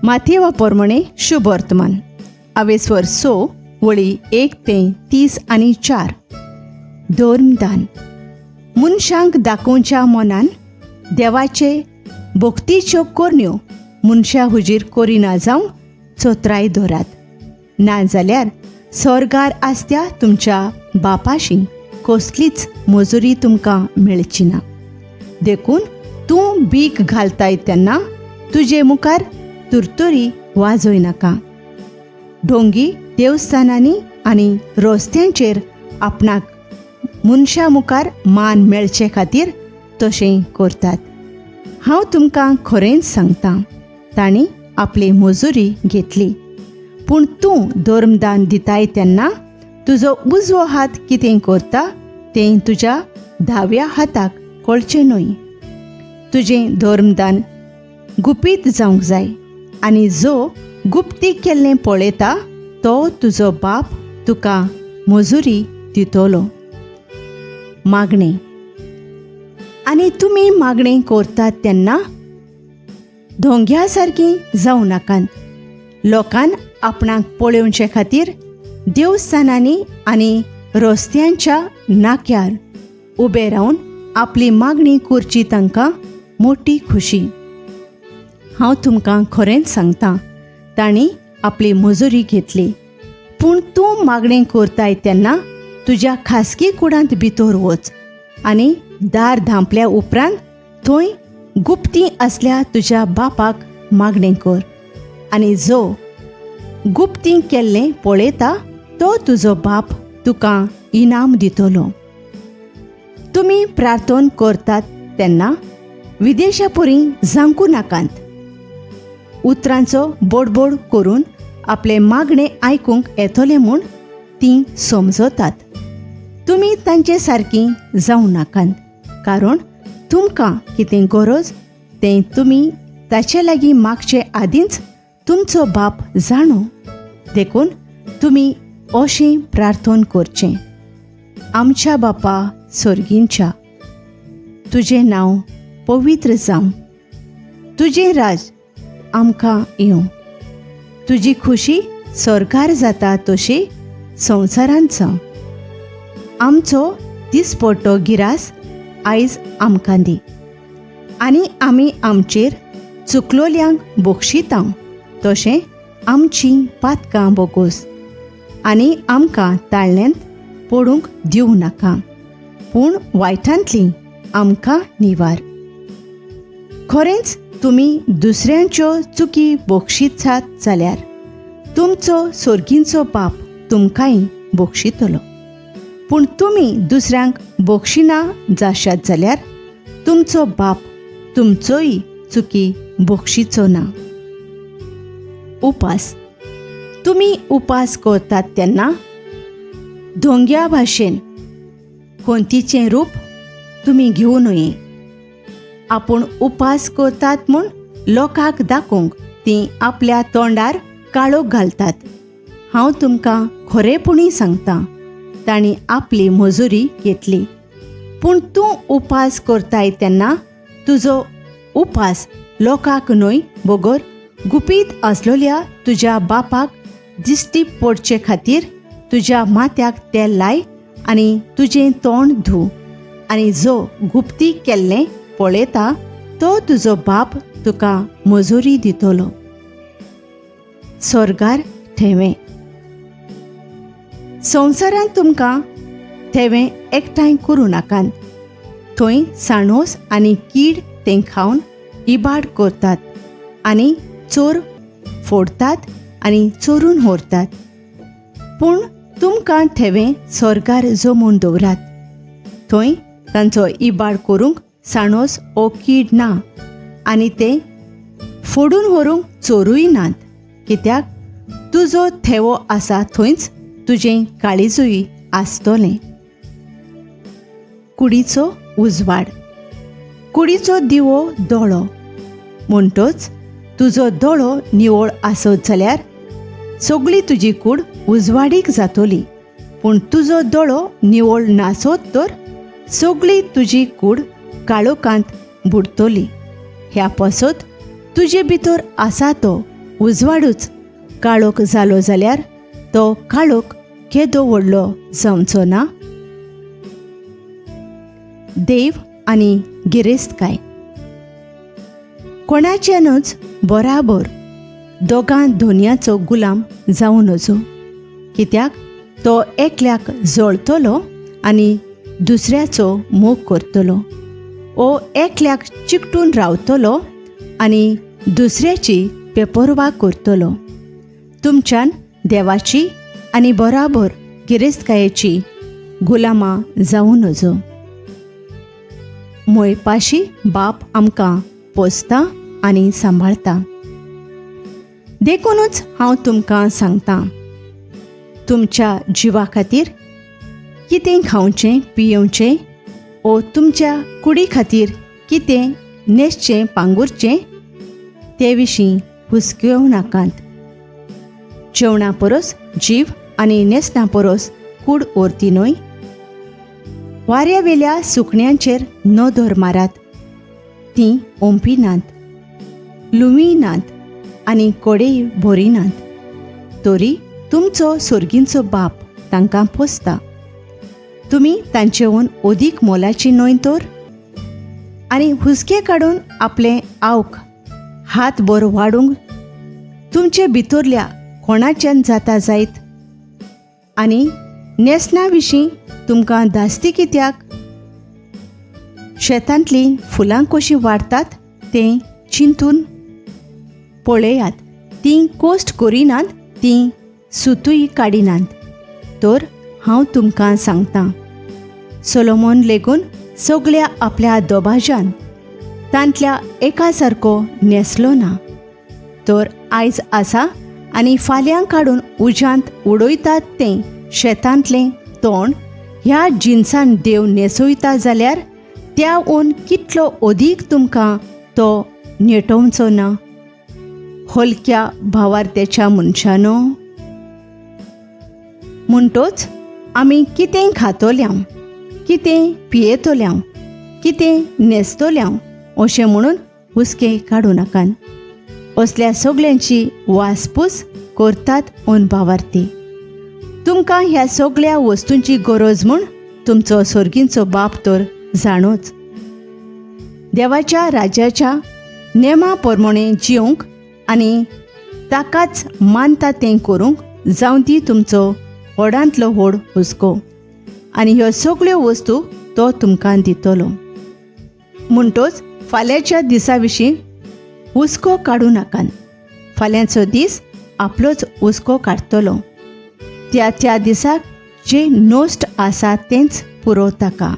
माथेवा पोरमणे शुभ वर्तमान आवेस्वर सो वळी 1 ते 30 आनी 4. धर्मदान. मनशांक दाखोवच्या मनान देवाचे भक्तीच्यो करण्यो मनशा हुजीर करिना जावंक चोत्राय दवरात, नाजाल्यार स्वर्गार आसत्या तुमच्या बापाशी कसलीच मजुरी तुमकां मेळची ना. देखून तूं बीक घालताय तेन्ना तुजे मुखार तुरतुरी वाजय नाका. ढोंगी देवस्थानांनी आनी रस्त्यांचेर आपणाक मनशा मुखार मान मेळचे खातीर तशें करतात. हांव तुमकां खरेंच सांगता, तांणी आपली मजुरी घेतली. पूण तूं धर्मदान दिताय तेन्ना तुजो उजवो हात कितें करता तें तुज्या धाव्या हाताक कळचें न्हय. तुजें धर्मदान गुपीत जावंक जाय आनी जो गुप्ती केल्लें पळयता तो तुजो बाप तुका मजुरी दितलो. मागणें. आनी तुमी मागणें करतात तेन्ना धोंग्या सारकी जावं नाकात. लोकान आपणाक पळोवचे खातीर देवस्थानांनी आनी रस्त्यांच्या नाक्यार उबे रावन आपली मागणी करची तांकां मोटी खुशी. हांव तुमकां खरेंच सांगता, तांणी आपली मजुरी घेतली. पूण तूं मागणें करताय तेन्ना तुज्या खासगी कुडांत भितर वच आनी दार धांपल्या उपरांत थंय गुप्ती आसल्या तुज्या बापाक मागणें कर, आनी जो गुप्ती केल्लें पळयता तो तुजो बाप तुका इनाम दितलो. तुमी प्रार्थना करतात तेन्ना विदेशापुरी जांकू नाकात. उतरांचो बोडबोड करून आपले मागणे आयकूंक येतले म्हूण तीं समजतात. तुमी तांचे सारकी जावं नाकात, कारण तुमकां कितें गरज तें तुमी ताचे लागीं मागचे आदींच तुमचो बाप जाणो. देखून तुमी अशें प्रार्थना करचें: आमच्या बापा सोर्गींच्या, तुजें नांव पवित्र जावं, तुजें राज आमकां येवं, तुजी खुशी स्वर्गार जाता तशी संवसारांत जावं. आमचो दिसपट्टो गिरास आयज आमकां दी, आनी आमी आमचेर चुकलोल्यांक बक्षिता तशें आमचीं पातकां बोगोस, आनी आमकां ताळ्यांत पडूंक दिवं नाका, पूण वायटांतली आमकां निवार. खरेंच तुमी दुसऱ्यांच्यो चुकी बक्षितात जाल्यार तुमचो सोर्गींचो बाप तुमकांय बक्षितलो. पूण तुमी दुसऱ्यांक बक्षिना जाशात जाल्यार तुमचो बाप तुमचोय चुकी बक्षिचो ना. उपास. तुमी उपास करतात तेन्ना धोंग्या भाशेन कोंतीचें रूप तुमी घेवं नये. आपूण उपास करतात म्हूण लोकांक दाखोवंक तीं आपल्या तोंडार काळोख घालतात. हांव तुमकां खरेपणी सांगता, तांणी आपली मजुरी घेतली. पूण तूं उपास करताय तेन्ना तुजो उपास लोकांक न्हय बगर गुपीत आसलोल्या तुज्या बापाक दिश्टी पडचे खातीर तुज्या माथ्याक तेल लाय आनी तुजें तोंड धू, आनी जो गुप्ती केल्लें पळयता तो तुजो बाप तुका मजुरी दितलो. स्वर्गार ठेवें. संवसारांत तुमकां थेवें एकठांय करूं नाकात. थंय साणोस आनी कीड तें खावन इबाड करतात आनी चोर फोडतात आनी चोरून व्हरतात. पूण तुमकां थेवें स्वर्गार जमोवन दवरात. थंय तांचो इबाड करूंक साणोस ओ कीड ना आनी तें फोडून व्हरूंक चोरूय नात. कित्याक तुजो थेवो आसा थंयच तुजें काळीजूय आसतलें. कुडीचो उजवाड. कुडीचो दिवो दोळो, म्हणटच तुजो दोळो निवळ आसत जाल्यार सगळी तुजी कूड उजवाडीक जातली. पूण तुजो दोळो निवळ नासत तर सगळी तुजी कूड काळोखांत बुडतली. ह्या पासत तुजे भितर आसा तो उजवाडूच काळोख जालो जाल्यार तो काळोख केदो व्हडलो जावचो ना? देव आनी गिरेस्तकाय. कोणाच्यानूच बराबर दोगां धोनयाचो गुलाम जावं नजो, कित्याक तो एकल्याक जळतलो आनी दुसऱ्याचो मोग करतलो, ओ एकल्याक चिकटून रावतलो आनी दुसऱ्याची बेपर्वा करतलो. तुमच्यान देवाची आनी बराबर गिरेस्तकायेची गुलामां जावं नजो. मोयपाशी बाप आमकां पोसता आनी सांबाळता, देखूनच हांव तुमकां सांगतां, तुमच्या जिवा खातीर कितें खावचें पियेवचें ओ तुमच्या कुडी खातीर कितें न्हेसचें पांगुरचें ते विशीं हुसकेवं नाकात. जेवणा परस जीव आनी न्हेसणा परस कूड व्हरती न्हय? वाऱ्यावेल्या सुकण्यांचेर नदर मारात, तीं ओंपिनात, लुमीय नात आनी कोडेय भरिनात, तरी तुमचो सर्गींचो बाप तांकां पोसता. तुमी तांचेहून अदीक मोलाची न्हय तर? आनी हुसके काडून आपलें आवक हात भर वाडूंक तुमचे भितरल्या कोणाच्यान जाता जायत? आनी न्हेसणा विशीं तुमकां धास्ती कित्याक? शेतांतलीं फुलां कशीं वाडटात तें चिंतून पळयात. तीं कोश्ट करिनात, तीं सुतूय काडिनात, तर हांव तुमकां सांगतां, सोलोमोन लेगून सगळ्या आपल्या दबाज्यान तांतल्या एका सारको न्हेसलो ना. तर आयज आसा आनी फाल्यां काडून उज्यांत उडयतात तें शेतांतलें तण ह्या जिनसान देव न्हेसयता जाल्यार त्याहून कितलो अदीक तुमकां तो न्हेटोवचो ना, हलक्या भावार्थ्याच्या मनशानो? म्हणटोच आमी कितें खातोल्यांव, कितें पियेतोल्यांव, कितें न्हेसतोल्यांव अशें म्हणून हुसके काडूं नाकात. असल्या सगल्यांची वासपूस करतात अनभावार्थी. तुमकां ह्या सगळ्या वस्तूंची गरज म्हूण तुमचो सर्गींचो बाप तर जाणूच. देवाच्या राज्याच्या नेमा प्रमाणे जिवंक आनी ताकाच मानता तें करूंक जावं दी तुमचो व्हडांतलो व्हड हुस्को, आनी ह्यो सगळ्यो वस्तू तो तुमकां दितलो. म्हणटोच फाल्यांच्या दिसा विशीं हुस्को काडूं नाकात. फाल्यांचो दीस आपलोच हुस्को काडटलो. त्या त्या दिसाक जें नश्ट आसा तेंच पुरो ताका.